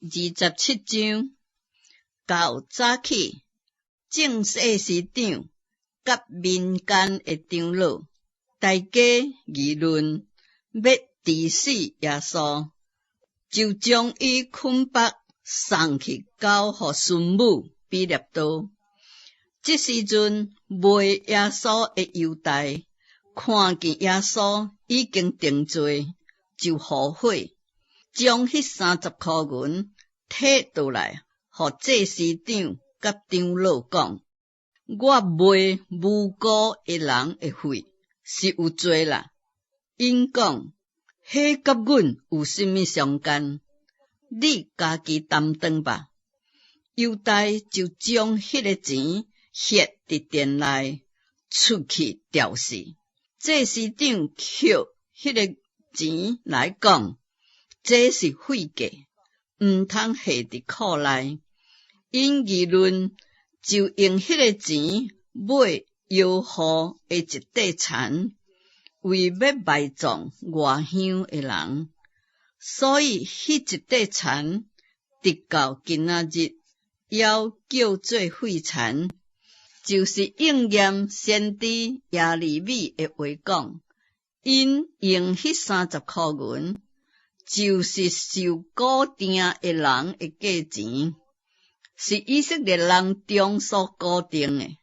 27章。到早起，眾祭司長佮民間的長老，大家議論欲治死耶穌，就將伊捆縛送去交予巡撫彼拉多。這時陣賣耶穌的猶大看見耶穌已經定罪，就後悔，將彼30箍銀提倒來，予祭司長佮長老講：我賣無辜的人的血是有罪啦。𪜶講：彼佮阮有啥物相干？你家己擔當吧。猶大就將彼个錢獻佇殿內，出去肇事。祭司長抾彼个錢來講：這是血價，毋通下佇庫內。𪜶議論，就用彼个錢買妖婦的一塊田，為欲埋葬外鄉的人。所以彼一塊田，直到今仔日，猶叫做血田，就是應驗先知耶利米的話講：𪜶用彼30箍銀，就是受顧定的人的價錢，是以色列人中所固定的，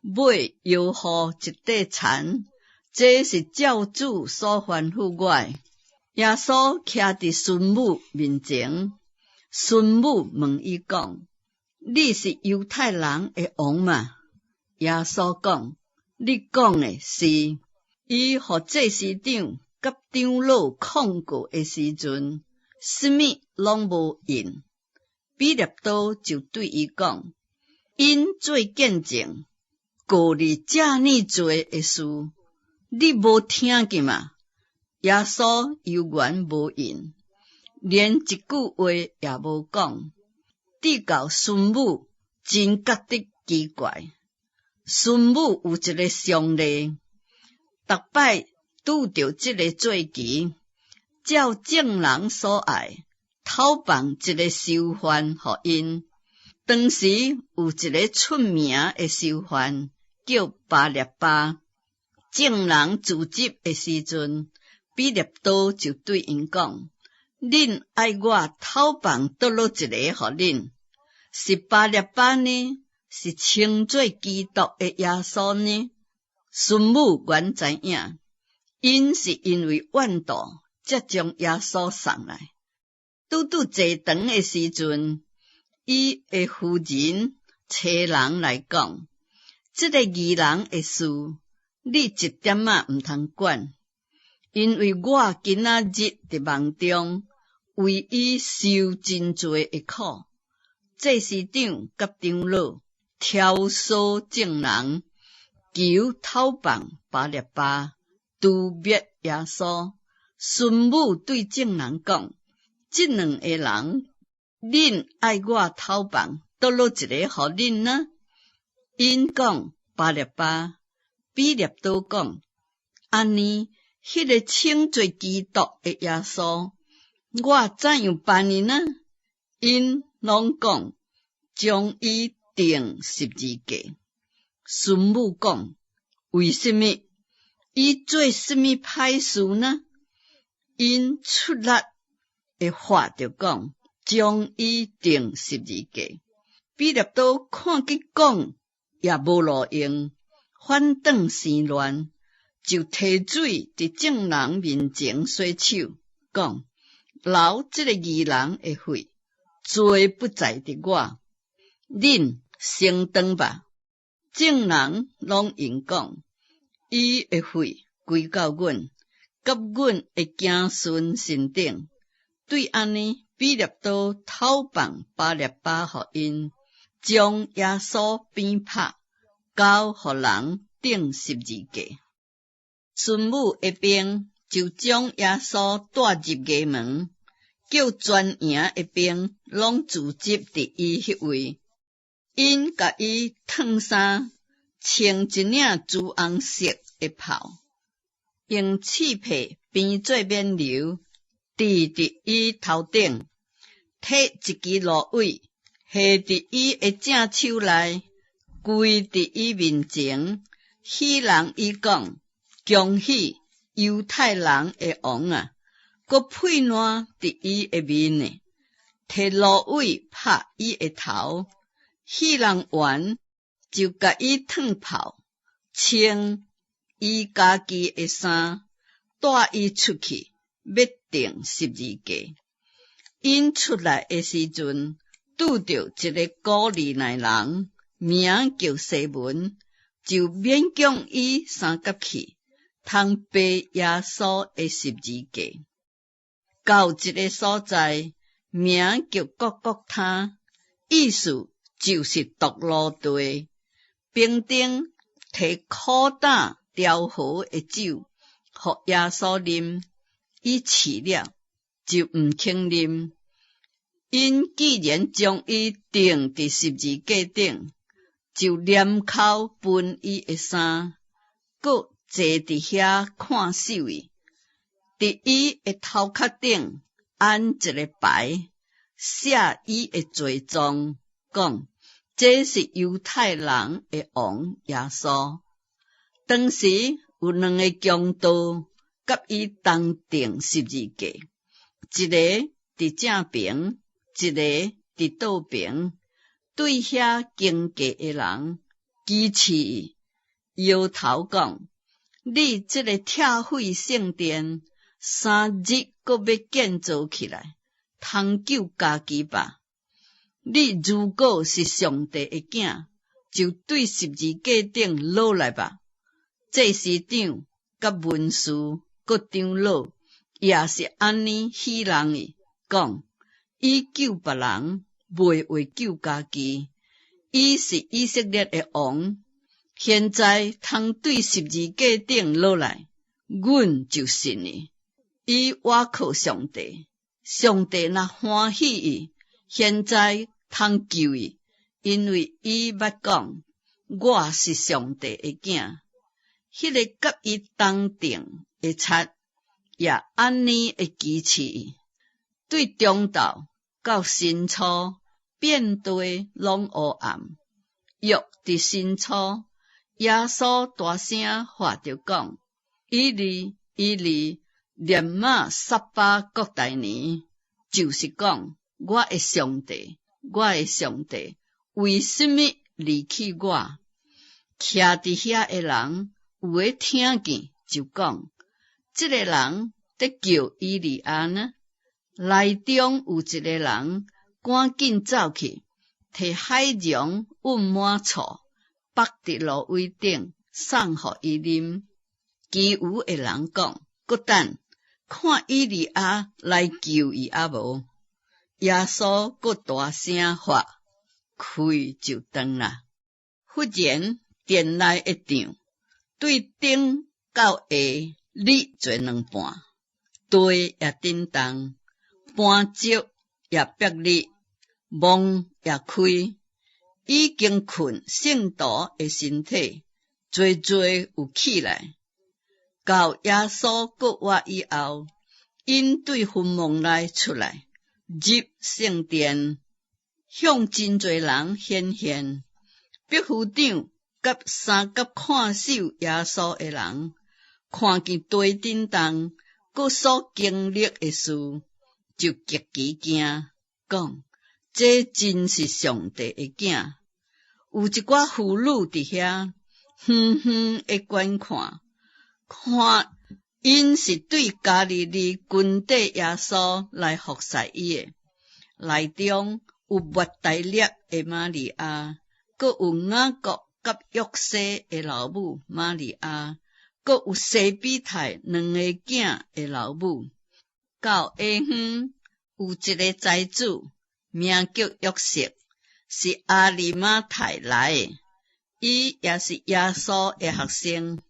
買妖婦一塊田，這是照主所吩咐我的。耶穌徛佇巡撫面前，巡撫問伊講：你是猶太人的王嗎？耶穌講：你講的是。伊予祭司長佮長老控告的時陣，啥物攏無應。彼拉多就對伊講：𪜶做見證，告你遮爾濟的事，你無聽見嗎？耶穌猶原無應，連一句話也無講，直到巡撫真覺得奇怪。巡撫有一個常例，逐擺拄著這个罪期，照眾人所愛，偷放一个囚犯予𪜶。當時有一个出名的囚犯叫巴拉巴。眾人聚集的時陣，彼拉多就對𪜶講：恁愛我偷放佗落一个予恁？是巴拉巴呢？是稱做基督的耶穌呢？巡撫原知影，𪜶是因為怨妒，才將耶穌送來。拄拄坐堂的時陣，伊的夫人差人來講：這個義人的事，你一點仔毋通管，因為我今仔日佇夢中為伊受真濟的苦。祭司長佮長老挑唆眾人，求偷放巴拉巴，誅滅耶穌。巡撫對眾人講：這兩个人，恁愛我偷放佗落一个予恁呢？𪜶講巴拉巴。彼拉多講：按呢，彼个稱做基督的耶穌，我怎樣辦伊呢？𪜶攏講將伊釘十字架。巡撫講：為什麼？伊做什麼歹事呢？𪜶出力的喊著講：將伊釘十字架。彼拉多看見講也無路用，反轉生亂，就提水佇眾人面前洗手，講：流這个義人的血，罪不在佇我，恁承擔吧。眾人攏應講：伊的血歸到阮，佮阮的子孫身頂。對按呢，彼拉多偷放巴拉巴予𪜶，將耶穌鞭拍，交予人釘十字架。巡撫的兵就將耶穌帶入衙門，叫全營的兵攏聚集佇伊彼位。𪜶共伊褪衫，穿一領朱紅色的袍，用刺帕編做冕旒，戴佇伊頭頂。提一支蘆葦，下佇伊的正手內，跪佇伊面前，戲弄伊講：恭喜猶太人的王啊！閣屁瀾佇伊的面呢，提蘆葦拍伊的頭，戲弄完就共伊燙泡，穿伊家己的衫，帶伊出去，欲釘十字架。𪜶出來的時陣，拄著一个古利奈人，名叫西門，就勉強伊相佮去，通背耶穌的十字架。到一个所在，名叫各各他，意思就是髑髏地。兵丁提苦膽調和的酒，予耶穌啉，伊試了，就毋肯啉。𪜶既然將伊釘佇十字架頂，就拈鬮分伊的衫，閣坐佇遐看守伊。佇伊的頭殼頂安一个牌，寫伊的罪狀，講這是猶太人的王耶穌。當時有兩个強盜佮伊同釘十字架，一个佇正爿，一个佇倒爿。對遐經過的人，譏刺伊，搖頭講：你這个拆毀聖殿，3日閣欲建造起來，通救家己吧？你如果是上帝的囝，就對十字架頂落來吧！祭司長佮文士閣長老也是按呢戲弄伊，講伊救別人，袂話救家己。伊是以色列的王，現在通對十字架頂落來，阮就信伊。伊倚靠上帝，上帝若歡喜伊，現在通救伊，因為伊捌講：我是上帝的囝。彼个佮伊同釘的賊也按呢的譏刺伊。對中晝到申初，遍地攏烏暗。約佇申初，耶穌大聲喊著講：以利，以利，連瑪撒巴各大尼，就是講，我的上帝，我的上帝，為什麼離棄我？徛佇遐的人有的聽見，就講：這个人佇叫以利亞呢？內中有一个人趕緊走去，提海茸蘊滿醋，放佇蘆葦頂，送予伊啉。其餘的人講：閣等，看以利亞來救伊抑無？耶穌閣大聲喊，氣就斷啦。忽然殿內的帳對頂到下裂做兩半，地也震動，磐石也迸裂，門也開，已經睏聖徒的身體，濟濟有起來。到耶穌復活以後，𪜶對墳墓內出來，入聖殿，向真濟人顯現。百夫長佮相佮看守耶穌的人，看見地震動，閣所經歷的事，就極其驚，講：這真是上帝的囝。有一寡婦女佇遐，遠遠的觀看，看𪜶是對加利利跟綴耶穌來服侍伊的，內中有抹大拉的瑪利亞，閣有雅各佮約西的老母瑪利亞，閣有西庇太兩個囝的老母。到下昏，有一个財主，名叫約瑟，是亞利馬太來的，伊也是耶穌的學生。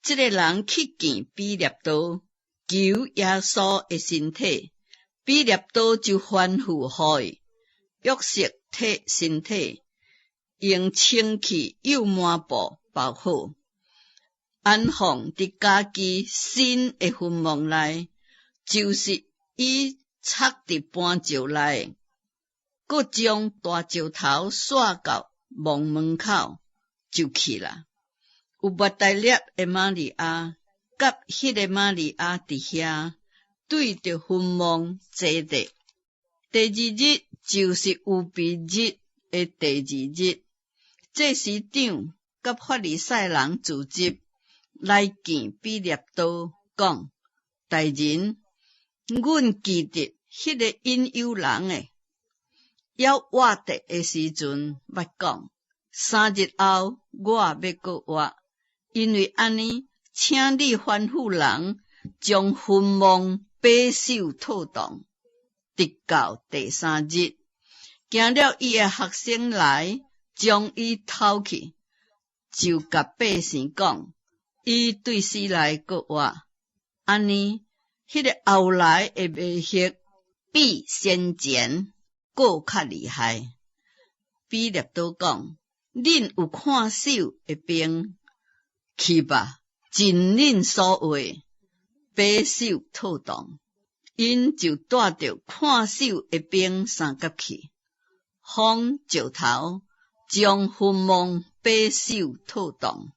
這个人去見彼拉多，求耶穌的身體，彼拉多就吩咐予伊。約瑟提身體，用清氣幼麻布包好，安放佇家己新的墳墓內，就是伊插佇磐石內，閣將大石頭徙到墓門口，就去啦。有抹大拉的瑪利亞，佮彼个瑪利亞佇遐對著墳墓坐著。第二日就是預備日的第二日，祭司長佮法利賽人聚集來見彼列多，講：大人，阮記得彼个引誘人的，猶活著的時陣，捌講：3日後我欲閣活。因為按呢，請你吩咐人將墳墓把守妥當，直到第三日。驚了伊的學生來將伊偷去，就共百姓講，伊對死內閣活。按呢，彼个後來的威嚇比先前閣較厲害。彼列多講：恁有看守的兵，去吧，盡恁所話，把守妥當。𪜶就帶著看守的兵相佮去，放石頭，將墳墓把守妥當。